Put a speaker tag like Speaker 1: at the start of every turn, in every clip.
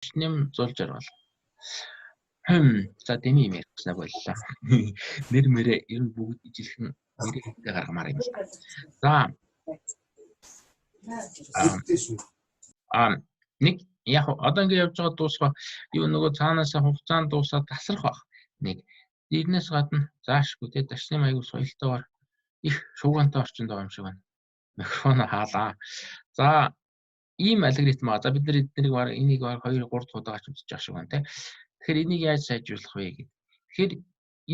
Speaker 1: Дашням зул жаргал. За, дэми юм ярьснаа боллоо. Нэр мэрэ ер нь бүгд ижилхэн нэрээ гаргамаар юм. За. Нэг яг одоо ингэ явж байгаа дуусгаа юу нөгөө цаанаасаа хугацаанд дуусаад тасрах бах. Нэг дээрнээс гадна заашгүй те дашны аягүй соёлтойгоор их шуугантай орчинд байгаа юм шиг байна. Микрофон хаалаа. За, ийм алгоритм аа. За, бид нар эднийг баг энийг баг 2 3 дахь удаа ч үзэж байгаа шиг байна те. Тэгэхээр энийг яаж сайжруулах вэ гэдэг. Тэгэхээр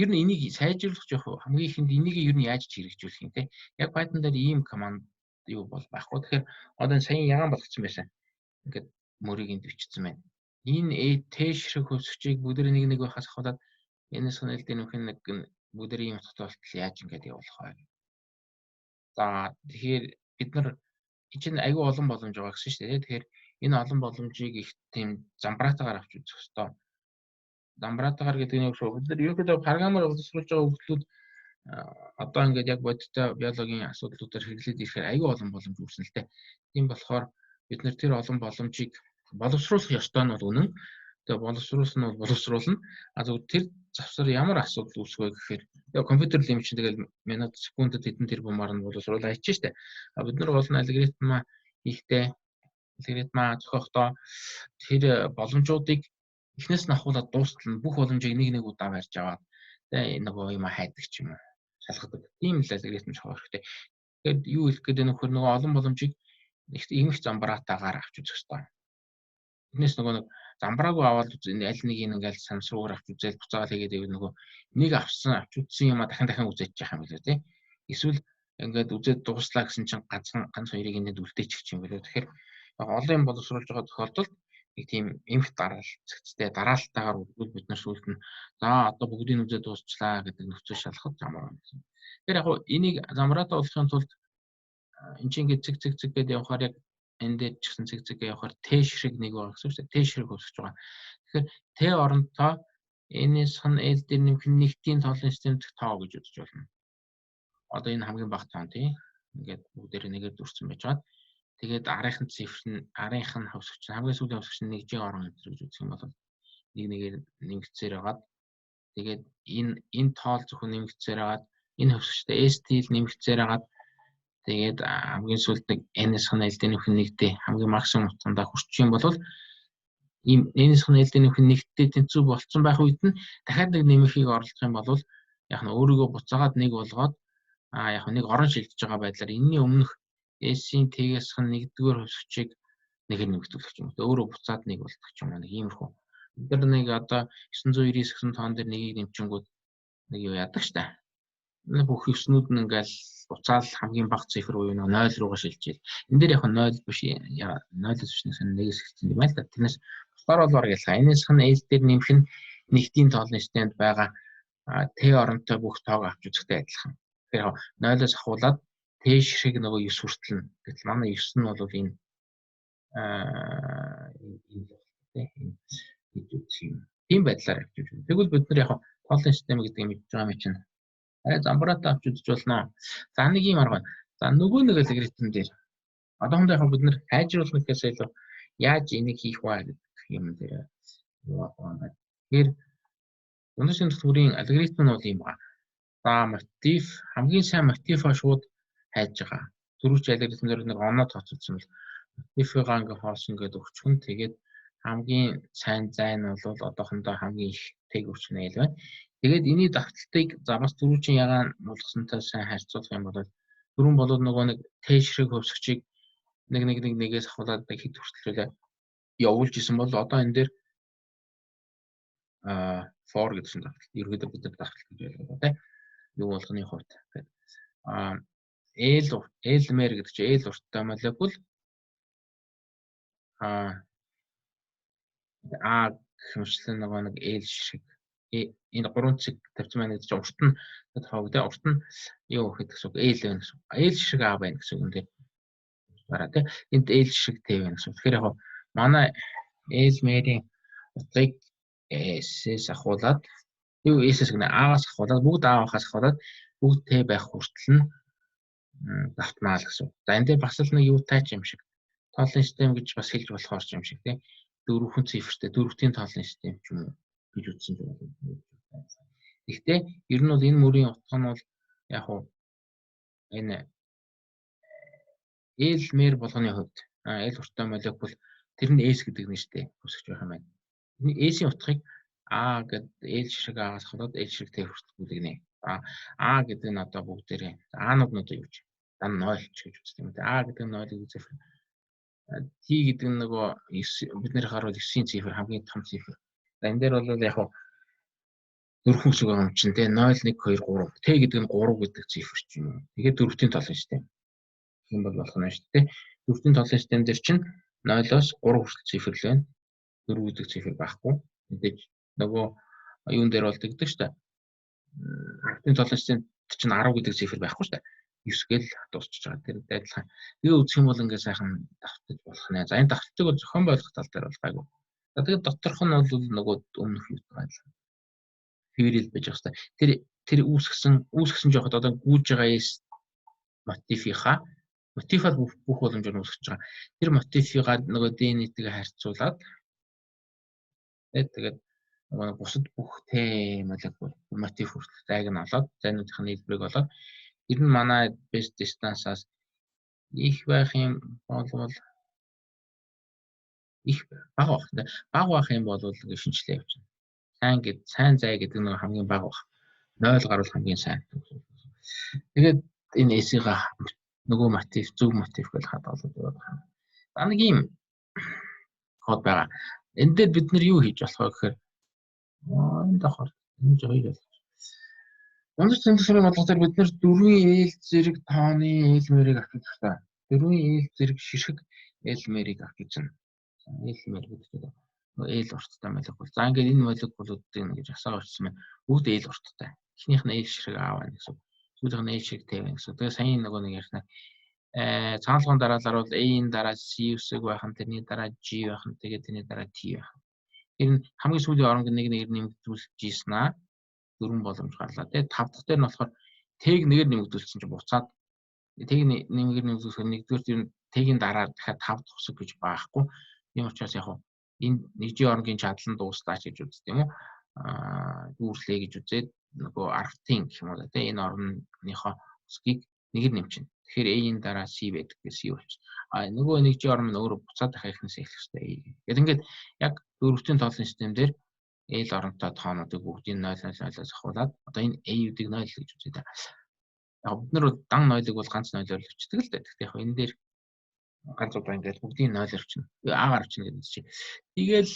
Speaker 1: ер нь энийг сайжруулах жоох хамгийн ихэнд энийг ер нь яаж хэрэгжүүлэх юм те. Яг Python дээр ийм команд юу бол байхгүй. Тэгэхээр одоо энэ саяын ягаан болгоцсон байсан. Ингээд мөрийг энд бичсэн байна. Энэ э Т ширхэг хөвсгчийг бүгд нэг нэг байхаас ахуулаад энэс хонол дээр нөхөн нэг бүгд ийм утгатай болтол яаж ингээд явуулах вэ? За, тэгэхээр бид нар чинь айгүй олон боломж байгаа гэсэн шүү дээ. Тэгэхээр энэ олон боломжийг их тийм замбраатаагаар авч үзэх ёстой. Замбраатаагаар гэдэг нь юу вэ? Бид нар ерөнхийдөө програмаар боловсруулж байгаа хөгжлүүд одоо ингээд яг бодиттой биологийн асуудлуудаар хэрэглээд ирэхээр айгүй олон боломж үүснэ л дээ. Тийм болохоор бид нар тэр олон боломжийг боловсруулах ёстой нь бол үнэн. Тэгээ боловсруулсан нь бол боловсруулна. А зөв тэр завсар ямар асуудал үүсэх вэ гэхээр компьютер л юм чинь тэгэл минут секундэд хэдэн тэрбумаар нь боловсруулаа хийчих штэ. А бид нар гол нь алгоритмаа хийхдээ, алгоритмаа зохиохдоо тэр боломжуудыг эхнээс нь ахуулаад дуустал нь бүх боломжийг нэг нэг удаа барьж аваад тэгээ нөгөө юм хайдаг ч юм уу шалгадаг. Тийм л алгоритм зохиох хэрэгтэй. Тэгэхээр юу хэлэх гээд байна вөхөр нөгөө олон боломжийг их эмх замбраатаагаар авч үзэх хэрэгтэй. Тэрнээс нөгөө нэг замбраагүй аваад аль нэг ингээл сансруугаар авч үзээл буцаагаал хийгээд байвал нөгөө нэг авсан авч үзсэн юмаа дахин дахин үзэж яах юм бэлээ тий. Эсвэл ингээд үзээд дуслаа гэсэн чинь ганцхан ганц хоёрыг ингээд үлдээчих юм бэлээ. Тэгэхээр олон юм боловсруулж байгаа тохиолдолд нэг тийм эмх дараал цэгцтэй дараалтайгаар үзвэл бид нар сүүлд нь за одоо бүгдийг үзээд дуусчлаа гэдэг нөхцөл шалгахад замаар байна гэсэн. Тэгэхээр яг энийг замбраатай болохын тулд энэ чинь ингээд цэг цэг цэг гэдээ явахаар яг энэ дээр ч гэсэн цэг цэг явахаар Т ширхэг нэг байгаа гэсэн үг шүү дээ. Т ширхэг өсөж байгаа. Тэгэхээр Т оронтой энэс хан L дээр нэмэх нь нэгтийн тоолын систем дэх тоо гэж үзэж болно. Одоо энэ хамгийн бага тоо тий. Ингээд бүгдээрээ нэгээр дүрсэн байж байгаа. Тэгээд арынх нь цифр нь арынх нь хөвсгч хамгийн сүүлийн хөвсгч нь нэгжийн орон энэ гэж үзэх юм бол нэг нэгээр нэмэгдсээр байгаад тэгээд энэ тоол зөвхөн нэмэгдсээр байгаад энэ хөвсгчтэй ST л нэмэгдсээр байгаад тэгээд хамгийн сүүлд нэг NS хан L дээр нэмэх нь нэгдээ хамгийн максимум утгандаа хүрчих юм бол ийм NS хан L дээр нэмэх нь нэгдээ тэнцүү болцсон байх үед нь дахиад нэг нэмэхийг орлох юм бол яг нь өөрийгөө буцаагаад нэг болгоод яг нэг орон шилжиж байгаа байдлаар энэний өмнөх S-ийн T-гээс хан нэгдүгээр хувьсгчийг нэгээр нэмэгдүүлэх юм. Өөрөө буцаад нэг болдог ч юм уу, нэг иймэрхүү. Бид нар нэг одоо 999 гэсэн тоон дээр нэгийг нэмчингүүд нэг юу яадаг штэ. Бүх ёснүүд нь ингээл буцаал хамгийн бага цифр буюу нэг 0 руугаа шилжээл. Энэ дээр яг 0 биш, 0-ос биш, нэгээс эхэлсэн юм байна л да. Тэрнээс бусдаар бол бараг ялгаа. Энэс хан L дээр нэмэх нь нэгтийн тоолны системд байгаа Т оронтой бүх тоог авч үзэхтэй адилхан. Тэгэхээр яг 0-оос ахуулаад Т ширхэг нөгөө 9 хүртэл нь. Гэтэл манай 9 нь бол энэ энэ энэ гэж үзэх юм. Тийм байдлаар авч үзэх. Тэгвэл бид нар яг тоолын систем гэдэг юм мэдж байгаа юм чинь арай замбраатай авч үзэж болно. За, нэг юм арга байна. За, нөгөө нэг алгоритм дээр одоохондоо яг бид нар хайжруулах гэхээс илүү яаж энийг хийх вэ гэдэг юм дээр юу байна. Тэгэхээр дундаж төлөвлөрийн алгоритм нь бол ийм байна. За, мотив хамгийн сайн мотивоо шууд хайж байгаа. Түрүүч алгоритм дээр нэг оноо тооцоолсон бол мотивыгаа ингээ хоосон гэдэг өгчхөн тэгээд хамгийн сайн зай нь бол одоохондоо хамгийн их тэг өрчнө л байна. Тэгээд энэний давталтыг за бас түрүүчийн ягаан болгосонтой сайн харьцуулах юм бол түрүүн болоод нөгөө нэг Т ширхэг хөвсгчийг нэг нэг нэг нэгээс ахуулаад хэд хүртэл явуулж исэн бол одоо энэ дээр for гэсэн давталт ерөөдөө бид нар давталт гэж ойлгоо тий. Юу болгоны хувьд гэдэг. L L-мэр гэдэг чинь L урттай молекул А А гэх мэтлэн нөгөө нэг L шиг энэ гурван цэг тавьсан байна гэдэг чинь урт нь тоог тий, урт нь юу гэхэд гэсэн үг L байна гэсэн. L шиг А байна гэсэн үг юм тий. Бараа тий. Энд L шиг Т байна гэсэн. Тэгэхээр яг манай L мэрийн утгыг S-ээс ахуулаад юу S-ээс гэнэ А-гаас ахуулаад бүгд А байхаас ахуулаад бүгд Т байх хүртэл нь давтмаа л гэсэн. За, энэ дээр бас л нэг юутай ч юм шиг. Тоолын систем гэж бас хэлж болохоор ч юм шиг тий. Дөрвөн цифртэй дөрвтийн тоолын систем ч юм уу гэж үзсэн ч болно. Гэхдээ ер нь бол энэ мөрийн утга нь бол яг уу энэ L мэр болгоны хувьд L урттай молекул тэр нь S гэдэг нэртэй үсгэж байх юм байна. Энэ S-ийн утгыг А гэдэг L ширхэг А-гаас холоод L ширхэг Т хүртэл бүлэгнэ. За А гэдэг нь одоо бүгдээрээ А-нууд нь одоо юу ч дан 0 ч гэж үздэг юм. А гэдэг нь 0-ыг цифр. Т гэдэг нь нөгөө бид нэр харуул 9-ийн цифр, хамгийн том цифр. За энэ дээр бол яг дөрвөн үсэг байгаа юм чинь те 0 1 2 3. Т гэдэг нь 3 гэдэг цифр ч юм уу. Тэгээд дөрвтийн тоолын систем. Юм бол болох нь шүү дээ. Дөрвтийн тоолын систем дээр чинь 0-оос 3 хүртэл цифр л байна. 4 гэдэг цифр байхгүй. Мэдээж нөгөө юун дээр бол тэгдэг шүү дээ. Дөрвтийн тоолын системд чинь 10 гэдэг цифр байхгүй шүү дээ. 9 гээл дуусчих байгаа. Тэр адилхан. Тэгээ үзэх юм бол ингээ сайхан давтаж болох нэ. За энэ давталтыг бол зохион байгуулах тал дээр бол гайгүй. За тэгээд доторх нь бол нөгөө өмнөх юутай адилхан. Хэврэл байж байгаа хэвээр. Тэр үүсгэсэн жоохот одоо гүйж байгаа S мотивийнхаа мотиваар бүх боломжоор үүсгэж байгаа. Тэр мотивыгаа нөгөө DNA-тэйгээ харьцуулаад тэгээд нөгөө бусад бүх Т молекул мотив хүртэл зайг нь олоод зайнуудын нийлбэрийг олоод тэр нь манай best distance-аас их байх юм болвол их бага байх. Бага байх юм бол ингэ шинжилгээ явуулна. Сайн гэд сайн зай гэдэг нь хамгийн бага байх. 0 гарвал хамгийн сайн. Тэгээд энэ S-ийг нөгөө мотив зөв мотив гэж хадгалаад яваад байна. За нэг ийм код байгаа. Энэ дээр бид нар юу хийж болох вэ гэхээр энэ давхар энэ хоёр болох. Дундаж тэмдэглэлийн бодлого дээр бид нар дөрвийн L зэрэг тооны L мэрийг авч үзэх та. Дөрвийн L зэрэг ширхэг L мэрийг авч үзнэ. L мэр гэдэг чинь L урттай молекул. За ингээд энэ молекулуудыг ингэж асаага очсон байна. Бүгд L урттай. Эхнийх нь L ширхэг А байна гэсэн. Сүүлийнх нь L ширхэг Т байна гэсэн. Тэгээ саяын нөгөө нэг ярьсан цаанлгын дараалал бол A-ийн дараа C үсэг байх нь, тэрний дараа G байх нь, тэгээд тэрний дараа T байх нь. Тэр нь хамгийн сүүлийн оронг нэг нэгээр нэмэгдүүлж ийсэн аа дөрвөн боломж гарлаа. Тэгээд тав дахь дээр нь болохоор Т-г нэгээр нэмэгдүүлсэн чинь буцаад Т-г нэгээр нэмэгдүүлэхээр нэгдүгээр тэр Т-гийн дараа дахиад тав дахь үсэг гэж байхгүй. Тийм учраас яг энэ нэг G оронгийн чадал нь дууслаа ч гэж үздэг юм уу? Дүүрлээ гэж үзээд нөгөө 10-ын гэх юм уу те энэ орныхоо үсгийг нэгээр нэмчин. Тэгэхээр A-ийн дараа C байдаг гэж C болчихно. А нөгөө нэг G орон нь өөрөө буцаад дахиад эхнээсээ эхлэх хэрэгтэй A. Гэт ингээд яг дөрвтийн тоолын систем дээр L оронтой тоонуудыг бүгдийг 0 0 0-аас ахуулаад одоо энэ A-үүдийг 0 гэж үзье та. Яг бид нар дан 0-ыг бол ганц 0-оор л өчтдөг л дээ. Гэхдээ яг энэ дээр ганц удаа ингээд бүгдийг 0-оор өчнө. А-гаар өчнө гэдэг чинь. Тэгэл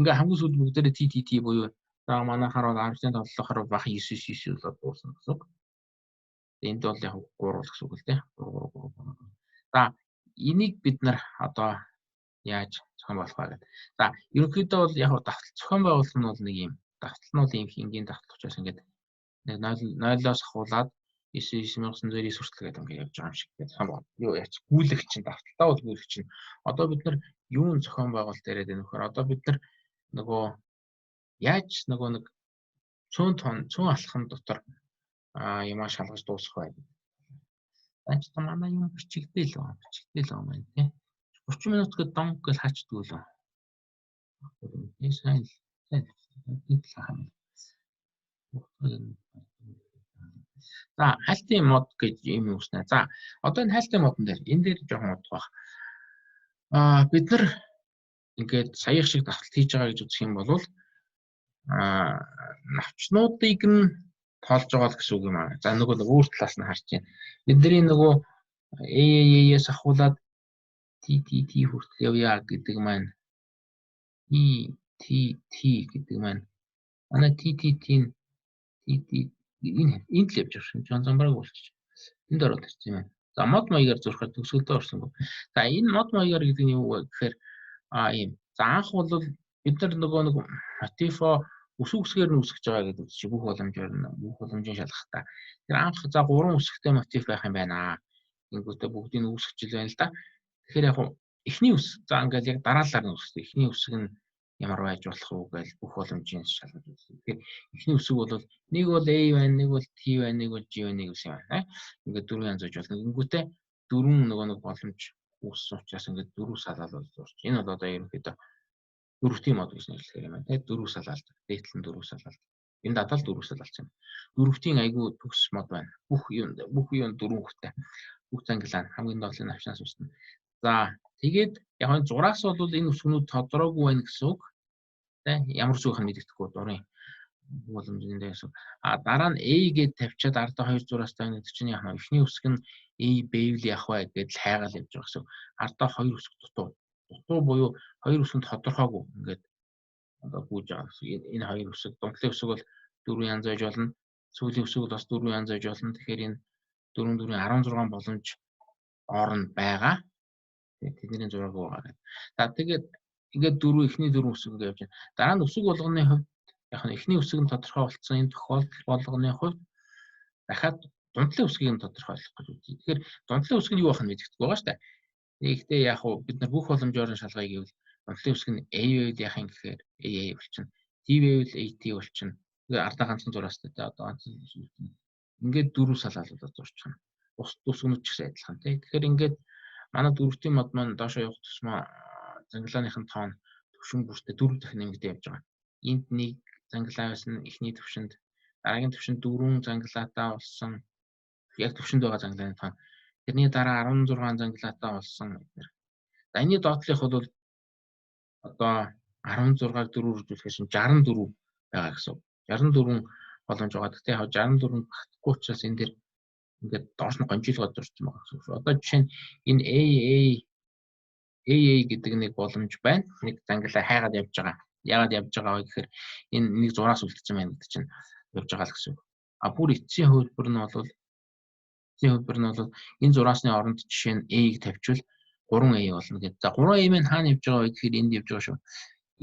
Speaker 1: ингээ хамгийн сүүлд бүгдээрээ T T T буюу за манайхаар бол 10-ын тоглохоор бах 9 9 9 болоод дуусна гэсэн үг. Энд бол яг 3 л гэсэн үг л дээ. 3 3 3 3. За энийг бид нар одоо яаж зохион байгуулах вэ гэдэг. За ерөнхийдөө бол яг давтал зохион байгуулалт нь бол нэг юм давтал нь бол ийм хингийн давтал учраас ингээд нэг 0-оос ахуулаад 9 9909 хүртэл гэдэг ингээд явж байгаа юм шиг зохион байгуул. Юу яач гүйлэх чинь давталтаа бол гүйлэх чинь. Одоо бид нар юун зохион байгуулалт яриад байна вөхөр одоо бид нар нөгөө яаж нөгөө нэг цөөн тон цөөн алхам дотор юмаа шалгаж дуусгах вэ гэдэг. Данч та манай юм бичигдээл байгаа. Бичигдээл байгаа юм тий. 30 минут гээд донг гэж хаачдаг лөө. Энэ сайн сайн энэ талах юм. За хайлтын мод гэж юм үүснэ. За одоо энэ хайлтын модон дээр энэ дээр жоохон удах байх. Бид нар ингээд саях шиг давталт хийж байгаа гэж үзэх юм бол навчнуудыг нь тоолж байгаа л гэсэн үг юм аа. За нөгөө нэг өөр талаас нь харж байна. Бидний нөгөө AAA-ээс ахуулаад T T T хүртэл явъя гэдэг маань E T T гэдэг маань манай T T T нь T T энэ энд л явж байгаа шин. Жон замбараг болчих. Энд ороод ирсэн юм байна. За мод маягаар зурхаар төгсгөлдөө орсонгүй. За энэ мод маягаар гэдэг нь юу вэ гэхээр ийм. За анх бол бид нар нөгөө нэг мотиво өсөг үсгээр нь үсгэж байгаа гэдэг чи бүх боломжоор нь бүх боломжийн шалгахтаа. Тэр анх за гурван үсгтэй мотив байх юм байна. Ингэнгүүтээ бүгдийг нь үүсгэж л байна л да. Тэгэхээр яг эхний үс за ингээл яг дараалалаар нь үсгэх. Эхний үсэг нь ямар байж болох уу гэж бүх боломжийн шалгаж үзсэн. Тэгэхээр эхний үсэг бол нэг бол A байна, нэг бол T байна, нэг бол G байна, нэг үс юм байна. Ингээд дөрвөн янз байж болно. Ингэнгүүтээ дөрвөн нөгөө нэг боломж үүссэн учраас ингээд дөрөв салаалал зурч. Энэ бол одоо ерөнхийдөө дөрөвтийн мод гэж нэрлэхээр юм байна. Тэ, дөрөв салаалдаг. Дээдл нь дөрөв салаалдаг. Энэ дадал дөрөв салаалсан юм. Дөрөвтийн айгүй төгс мод байна. Бүх юм дөрвөн хөвтэй. Бүх зангилаа хамгийн доотлын навчнаас үүснэ. За, тэгээд яг энэ зураас бол энэ үсгнүүд тодроогүй байна гэсэн үг. Тэ, ямар зүгх нь мэддэхгүй дурын боломжтой гэсэн. А дараа нь A гээд тавьчаад ардаа хоёр зураастай гэдэг чинь яг эхний үсэг нь A байвал явах вэ гэдээ л хайгаал явж байгаа гэсэн. Ардаа хоёр үсэг дутуу. Дутуу буюу хоёр үсэг нь тодорхойгүй ингээд одоо гүйж байгаа гэсэн. Энэ хоёр үсэг, дундлын үсэг бол дөрвөн янз байж болно. Сүүлийн үсэг бол бас дөрвөн янз байж болно. Тэгэхээр энэ 4 4 16 боломж орно байгаа. Тэдний зураг байгаа гэдэг. За, тэгээд ингээд дөрвөн, эхний дөрвөн үсэг ингээд явж байна. Дараа нь үсэг болгоны хувьд яг нь эхний үсэг нь тодорхой болсон, энэ тохиолдол болгоны хувьд дахиад дундлын үсгийг нь тодорхойлох гэж үзье. Тэгэхээр дундлын үсэг нь юу байх нь мэддэхгүй байгаа шүү дээ. Тэгэхдээ яг уу бид нар бүх боломжоор нь шалгая гэвэл дундлын үсэг нь A байвал яах юм гэхээр AA болчихно. T байвал AT болчихно. Тэгээ ардаа ганцхан зураастай те, одоо ганцхан ингээд дөрөв салаалуудад зурчихна. Бус үсгнүүд ч гэсэн адилхан тий. Тэгэхээр ингээд манай дөрөвтийн мод маань доошоо явах тусмаа зангилааных нь тоон төвшин бүртээ дөрөв дахин нэмэгдээ явж байгаа. Энд нэг зангилаа байсан эхний төвшөнд, дараагийн төвшөнд дөрвөн зангилаатай болсон, яг төвшөнд байгаа зангилааны тоон. Тэрний дараа 16 зангилаатай болсон. За, энэний доотлих бол одоо 16-г 4-өр үржүүлэхээр чинь 64 байгаа гэсэн. 64 боломж байгаа. Гэхдээ яг 64 багтахгүй учраас энэ дэр ингээд доош нь гонжилгоод зурсан байгаа гэсэн үг шүү. Одоо жишээ нь энэ AA AA гэдэг нэг боломж байна. Нэг зангилаа хайгаад явж байгаа. Яагаад явж байгаа вэ гэхээр энэ нэг зураас үлдсэн байна гэдэг чинь явж байгаа л гэсэн үг. А бүр эцсийн хувилбар нь бол энэ зураасны оронд жишээ нь A-г тавьчвал 3A болно гэдэг. За, 3A маань хаана явж байгаа вэ гэхээр энд явж байгаа шүү.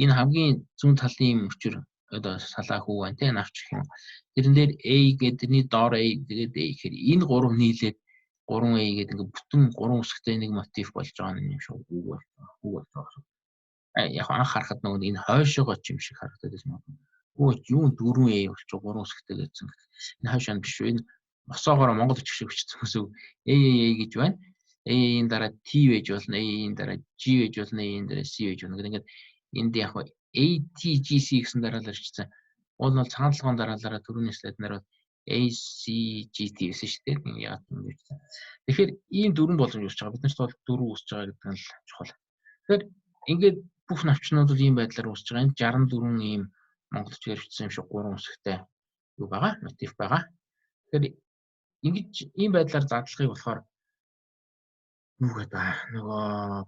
Speaker 1: Энэ хамгийн зүүн талын юм өчөр одоо салаа хүү байна те, навч гэх юм. Тэрэн дээр A гэдэг, тэрний доор A, тэгээд A гэхээр энэ гурав нийлээд 3A гэдэг ингээ бүтэн гурван үсгтэй нэг мотив болж байгаа юм шиг үг болж байгаа. Үг болж байгаа шүү. Яг анх харахад нөгөө энэ хойшоогоо ч юм шиг харагдаад байсан юм. Өө, юу 4A болчих, гурван үсгтэй гэсэн. Энэ хойшоо биш шүү. Энэ босоогоор монгол бичиг шиг бичсэн гэсэн үг. A A A гэж байна. A-ийн дараа T байж болно, A-ийн дараа G байж болно, A-ийн дараа C байж болно гэдэг. Ингээд энд яг A T G C гэсэн дараалал ирчихсэн. Уул нь бол цагаан толгоон дараалалаараа түрүүний слайднаар бол A C G T гэсэн шүү дээ. Яг юм гэж. Тэгэхээр ийм дөрвөн боломж үүсэж байгаа. Бид нарт бол дөрөв үүсэж байгаа гэдэг нь л чухал. Тэгэхээр ингээд бүх навчнууд бол ийм байдлаар үүсэж байгаа. Энэ 64 ийм монгол бичгээр бичсэн юм шиг гурван үсгтэй юу байгаа? Мотив байгаа. Тэгэхээр ингэж ийм байдлаар задлахыг болохоор юу гэдэг, нөгөө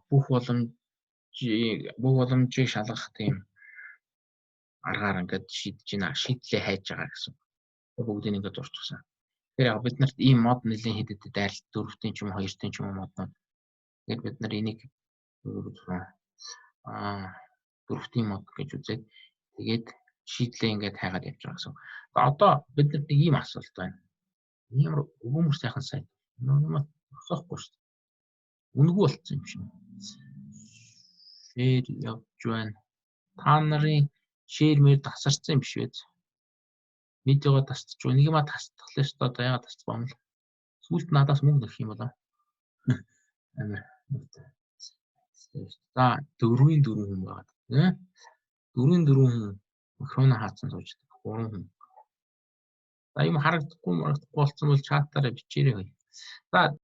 Speaker 1: бүх боломжийг шалгах тийм аргаар ингээд шийдэж байна. Шийдлээ хайж байгаа гэсэн. Бүгдийг ингээд зурчихсан. Тэгэхээр яг бид нарт ийм мод нэлийн хэд хэд дайралт, дөрөвтийн ч юм уу, хоёртын ч юм уу моднууд. Тэгэхээр бид нар энийг дөрөвтийн мод гэж үзээд, тэгээд шийдлээ ингээд хайгаад явж байгаа гэсэн. Одоо бид нарт нэг ийм асуулт байна. Ямар өгөөмөр сайхан сайт. Нөө юм босоохгүй шүү дээ. Үнэгүй болцсон юм шиг. Share явж байна. Та нарын share мэр тасарсан юм биш үү? Видеого тасчих. Нэг юма тасдахлаа шүү дээ. Одоо яагаад тасчих юм бол. Сүүлд надаас мөнгө нөх юм болоо. Амар. За, дөрвийн дөрвөн хүн байгаа. Тэ? Дөрвийн дөрвөн хүн микрофон хаацсан сууждаг. Гурван хүн. За, юм харагдахгүй марагдахгүй болсон бол чатаараа бичээрэй. За.